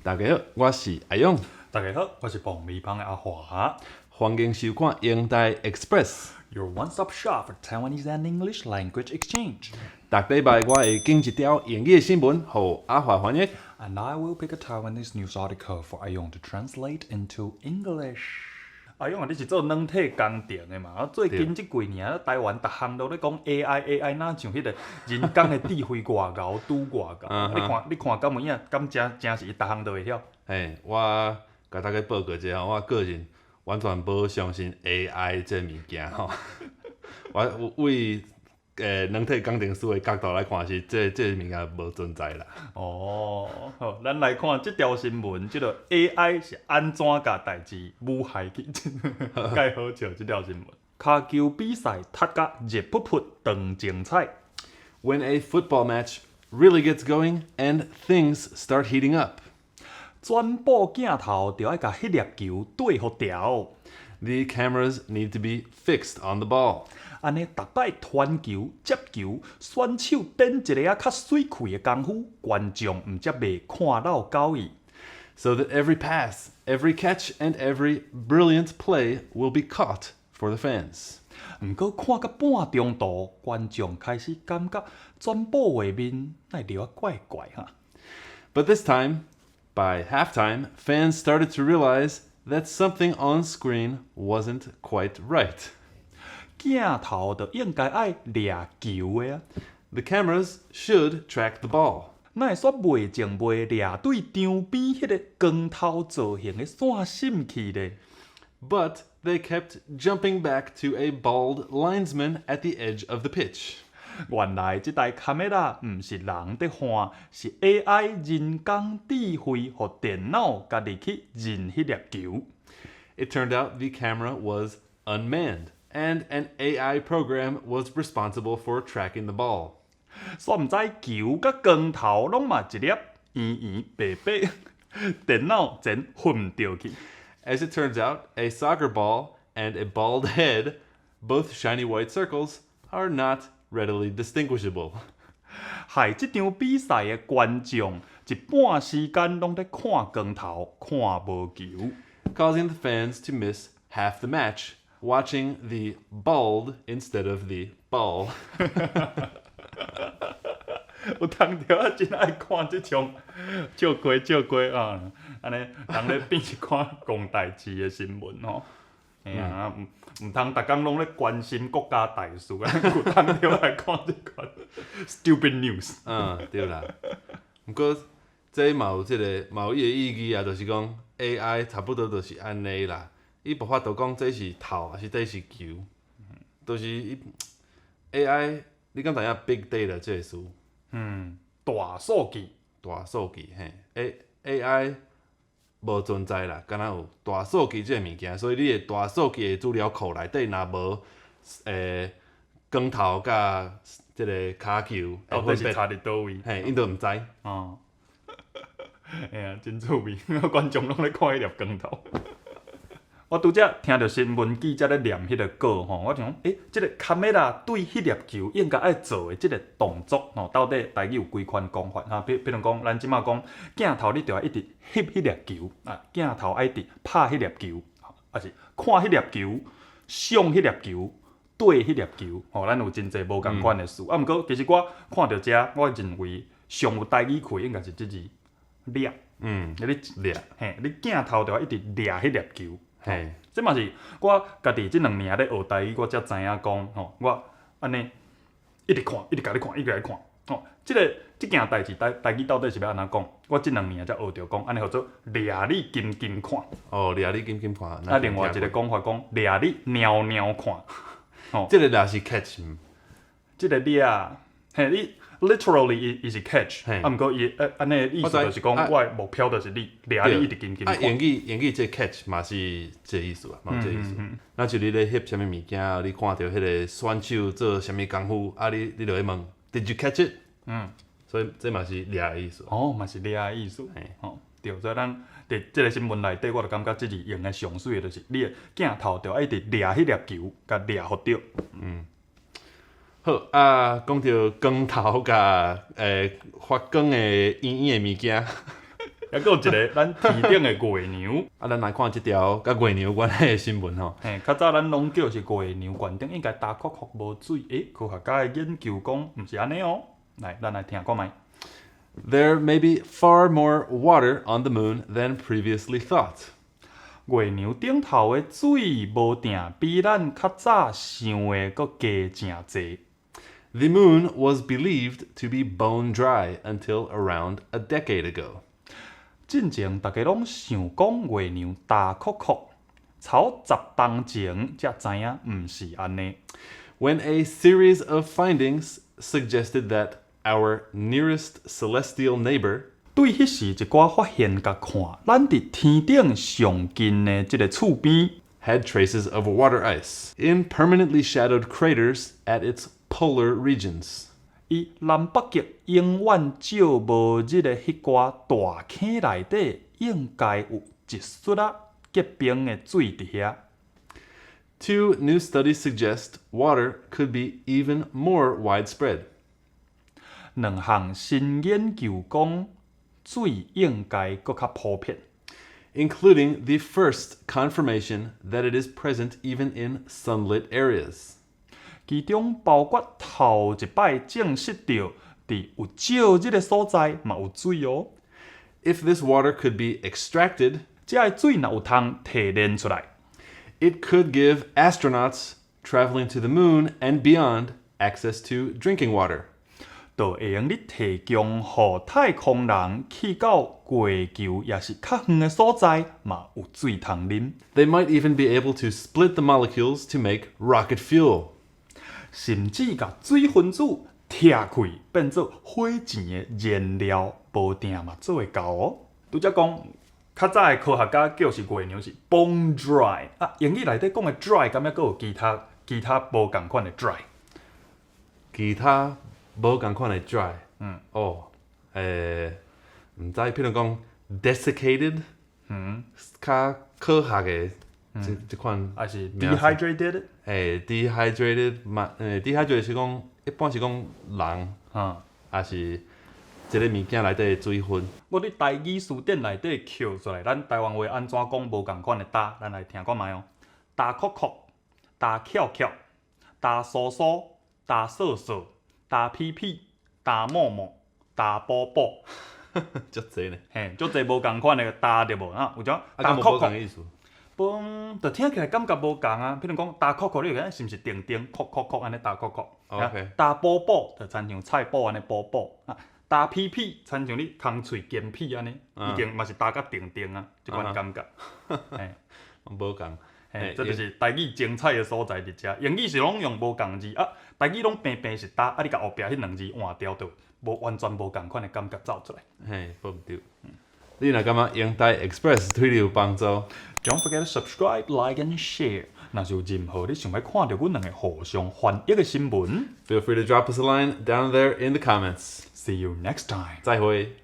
大家好，我是阿勇。大家好，我是爆米芳的阿華。歡迎收看英台 Express。 Your one-stop shop for Taiwanese and English language exchange. 逐禮拜我會揀一條英語的新聞，予阿華翻譯。 And I will pick a Taiwanese news article for 阿勇 to translate into English. 阿勇啊，你是做軟體工程的嘛？啊，最近這幾年啊，台灣逐項都咧講 AI AI，若像彼個人工的智慧偌𠢕拄偌𠢕。你看，你看敢有影？敢真真是伊逐項都會曉？嘿，我共大家報告一下，我個人完全無相信 AI 這物件吼。我為軟體工程師的角度來看，是這物件無存在啦。哦，好，咱來看這條新聞，這個 AI 是按怎共代誌舞害去？蓋好笑這條新聞。跤球比賽踢甲熱噗噗，當精彩。 When a football match really gets going and things start heating up, 轉播鏡頭就愛共彼粒球對予牢。 the cameras need to be fixed on the ball. 按呢，逐擺傳球、接球，選手頂一下仔較媠氣的功夫，觀眾毋才袂看落狗去。 So that every pass, every catch, and every brilliant play will be caught for the fans. 毋過看到半中途，觀眾開始感覺轉播畫面哪會著啊怪怪哈。 But this time, by halftime, fans started to realize that something on screen wasn't quite right. 鏡頭就應該愛掠球的啊。 The cameras should track the ball. 哪會煞袂前袂掠對場邊彼個光頭造型的線閃去咧？ But they kept jumping back to a bald linesman at the edge of the pitch. 原來這台卡梅拉毋是人佇看，是 AI 人工智慧，予電腦家己去認彼粒球。 It turned out the camera was unmanned, and an AI program was responsible for tracking the ball. 煞毋知球佮光頭攏嘛一粒圓圓白白，電腦全分毋著去。 As it turns out, a soccer ball and a bald head, both shiny white circles, are not readily distinguishable. 害這場比賽的觀眾一半時間攏佇看光頭，看無球。 Causing the fans to miss half the match, watching the bald instead of the ball. 有當著啊，真愛看這種笑過笑過啊，按呢人咧變一寡戇代誌的新聞吼。嘿啊，毋通逐工攏咧關心國家大事啊，有當著來看這款 stupid news。嗯，對啦。毋過這嘛有這個嘛有伊的意義啊，就是講 AI 差不多就是按呢啦。伊無法度講這是頭，抑是這是球，就是伊 AI，你敢知影 big data 這個詞？嗯，大數據。大數據嘿，AI 無存在啦，敢若有大數據這個物件，所以你的大數據的資料庫內底若無光頭佮這個跤球到底是差佇佗位？嘿，𪜶都毋知。哦，嘿啊，真趣味，觀眾攏咧看彼粒光頭。我拄才聽著新聞記者咧念彼個稿吼，我想講，欸，這個卡梅拉對彼粒球應該愛做的這個動作吼，到底台語有幾款講法？哈，比如講，咱這馬講鏡頭，你著愛一直翕彼粒球啊，鏡頭愛一直拍彼粒球，抑是看彼粒球，想彼粒球，對彼粒球，吼，咱有真濟無仝款的詞。啊，毋過其實我看著這，我認為上有台語氣應該是這字掠。你掠，嘿，你鏡頭著愛一直掠彼粒球。這嘛是我家己這兩年咧學台語，我才知影講吼，我按呢一直看，一直共你看，一直共你看，吼，這件代誌台語到底是欲按怎講？我這兩年才學著講，按呢號做掠你緊緊看。哦，掠你緊緊看。啊，另外一個講法講掠你貓貓看。吼，這個掠是 catch。這個掠，嘿，你 literally 伊是 catch，啊，毋過伊按呢意思就是講，我的目標就是你，掠你一直緊緊看。啊，英語這 catch 嘛是這個意思啊，嘛這個意思。若像你咧翕啥物物件，你看著彼個選手做啥物功夫，啊，你就會問，Did you catch it？所以這嘛是掠的意思。哦，嘛是掠的意思。吼，對，所以咱佇這個新聞內底，我就感覺這字用的上媠的就是你的鏡頭著愛一直掠彼粒球，共掠予著。好啊，講著光頭佮發光的圓圓的物件，猶閣有一个咱天頂的月娘。啊，咱來看這條佮月娘有關係的新聞吼。嘿，較早咱攏叫是月娘懸頂應該焦涸涸無水，欸，科學家的研究講毋是按呢哦。來，咱來聽看覓。 There may be far more water on the moon than previously thought. 月娘頂頭的水無定比咱較早想的閣加誠濟。 The moon was believed to be bone dry until around a decade ago. 進前逐家攏想講月娘焦涸涸，頭10冬前才知影毋是按呢。 When a series of findings suggested that our nearest celestial neighbor 對彼時一寡發現共看，咱佇天頂上近的這个厝邊 had traces of water ice in permanently shadowed craters at its polar regions. 伊南北極永遠照無日的彼寡大坑內底，應該有一撮仔結冰的水佇遐。 Two new studies suggest water could be even more widespread. 兩項新研究講，水應該閣較普遍， including the first confirmation that it is present even in sunlit areas. 其中包括頭一擺證實著，佇有照日的所在嘛有水哦。 If this water could be extracted, 這个水若有通提煉出來， it could give astronauts traveling to the moon and beyond access to drinking water. 就會用咧提供予太空人去到月球，抑是較遠的所在，嘛有水通啉。 They might even be able to split the molecules to make rocket fuel. 甚至共水分子拆開，變做火箭的燃料，無定嘛做會到哦。拄才講，較早的科學家叫是月娘是 bone dry 啊，英語內底講的 dry，敢猶閣有其他其他無仝款的 dry？其他無仝款的 dry，哦，毋知，譬如講 desiccated，較科學的這這款，還是 dehydrated？欸，dehydrated 嘛，dehydrated 是講一般是講人，抑是這个物件內底的水分。我佇台語詞典內底抾出來，咱台灣話按怎講無仝款的焦，咱來聽看覓哦。焦涸涸、焦翹翹、焦酥酥、焦燥燥、焦皮皮、焦毛毛、焦補補。足濟呢。嘿，足濟無仝款的焦對無啊？有種啊，敢無焦涸仝的意思？無，就聽起來感覺無仝啊。譬如講焦涸涸，你會感覺是毋是定定涸涸涸按呢焦涸涸？焦補補就親像菜脯按呢補補啊。焦皮皮親像你空喙堅皮按呢，已經嘛是焦甲定定啊，這款感覺。嘿，無仝。嘿，這就是台語精彩的所在佇遮。英語是攏用無仝字啊，台語攏平平是焦，啊，你共後壁彼兩字換掉，就無完全無仝款的感覺走出來。嘿，無毋對。你若感覺英台 Express 對你有幫助，Don't forget to subscribe, like and share。若是有任何你想欲看著阮兩个互相翻譯的新聞，feel free to drop us a line down there in the comments。 See you next time。再會。